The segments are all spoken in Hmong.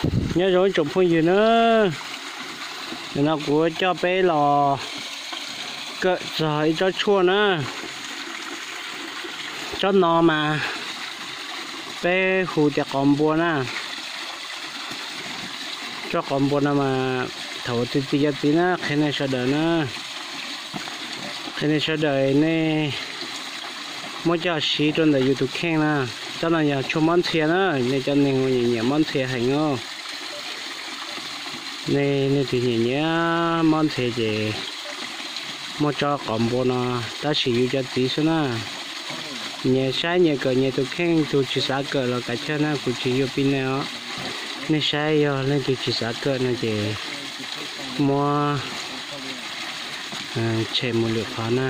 Nyob zoo ib tsoom phooj ywg na, nim no kuv coj peb los kawm txog ib tsob tshuaj na. Tsob no mas peb hu tias qos npua na. Tsob qos npua no mas thaum tus txiv cov txiv na qhia nej sawv daws na, qhia nej sawv daws nej muab coj siv rau ntawm yus tus kheej na. Tsob no yog tshuaj mob ntxhia na, nej cov neeg uas nyiam nyiam mob ntxhia heev os. Nej leej twg nyiam nyiam mob ntxhia ces muab tsob qos npua no, tab sis yus cov txiv xwb na. Nyias saib nyias kawm nyias tus kheej, tus tsis xav kawm los kav chawj na, kuv tsis yuav pib nej os. Nej saib yog leej twg tsis xav kawm no ces muab tshem mus lwm qhov na.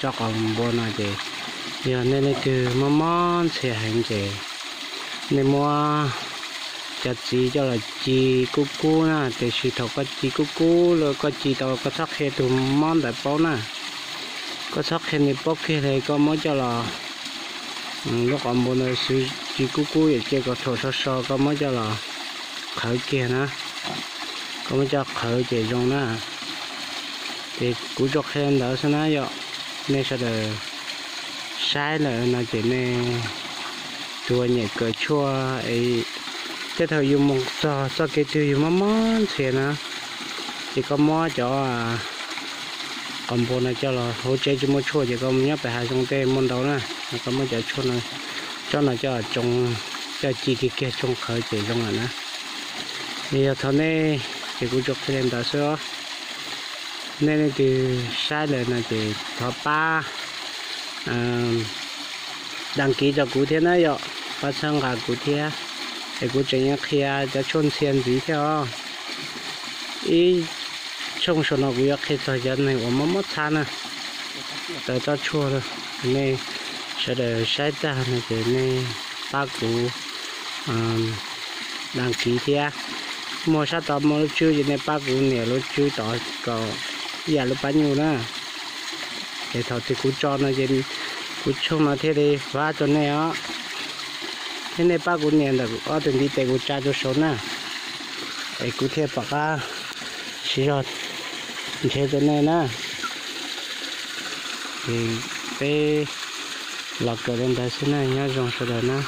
Tsob qos npua no ces yog nej leej twg mob mob ntxhia heev ces nej muab cov txiv coj los ci kub kub na, tiam sis thaum koj ci kub kub los koj ci tau koj txhob qhia tus mob ntawd paub na. Koj txhob qhia nws paub kiag li, koj muab coj los, lub qos npua ntawd xwb ci kub kub yom, cia kom thuam so so koj muab coj los qhawv kiag na. Koj muab coj qhawv ces zoo na. Ces kuv tsuas qhia ntawd xwb na yom. Nej sawv daws saib lawm no ces nej tus uas nyiam kawm tshuaj es tej thaum yus mus txog txoj kev twg yus mob mob ntxhia na, ces koj muab cov qos npua no coj los, hauv tsev tsis muaj tshuaj ces koj mus nyob pem hav zoov tej muaj ntau na, koj muab cov tshuaj no, tsob no coj tsoo, coj ci kiag kiag tsoo qhawv ces zoo lawm na. Yog thaum nej, ces kuv tsuas qhia li ntawd xwb os. Nej leej twg saib lawm no ces thov pab đăng ký rau kuv thiab na yom, pab txhawb nqa kuv thiab, es kuv tseem yuav qhia cov tshuaj ntxhia ntxiv thiab os. Ib tshooj saum no kuv yuav qhia txog cov neeg uas mob mob txhab na, tawm tsob tshuaj. Nej sawv daws saib tag no ces nej pab kuv đăng ký thiab. Muaj sab tod muaj lub tswb ces nej pab kuv nias lub tswb tod kom ib yam lub pab nyuj na. Es thaum twg kuv tso no ces kuv tshooj no thiaj li fab rau nej os. Thiab nej pab kuv nias ntawm ob tug ntiv tes kuv tsa rau saud na, es kuv thiaj pom qab siv zog nrhiav rau nej na. Es peb los kawm li ntawd xwb na, nyob zoo sawv daws na.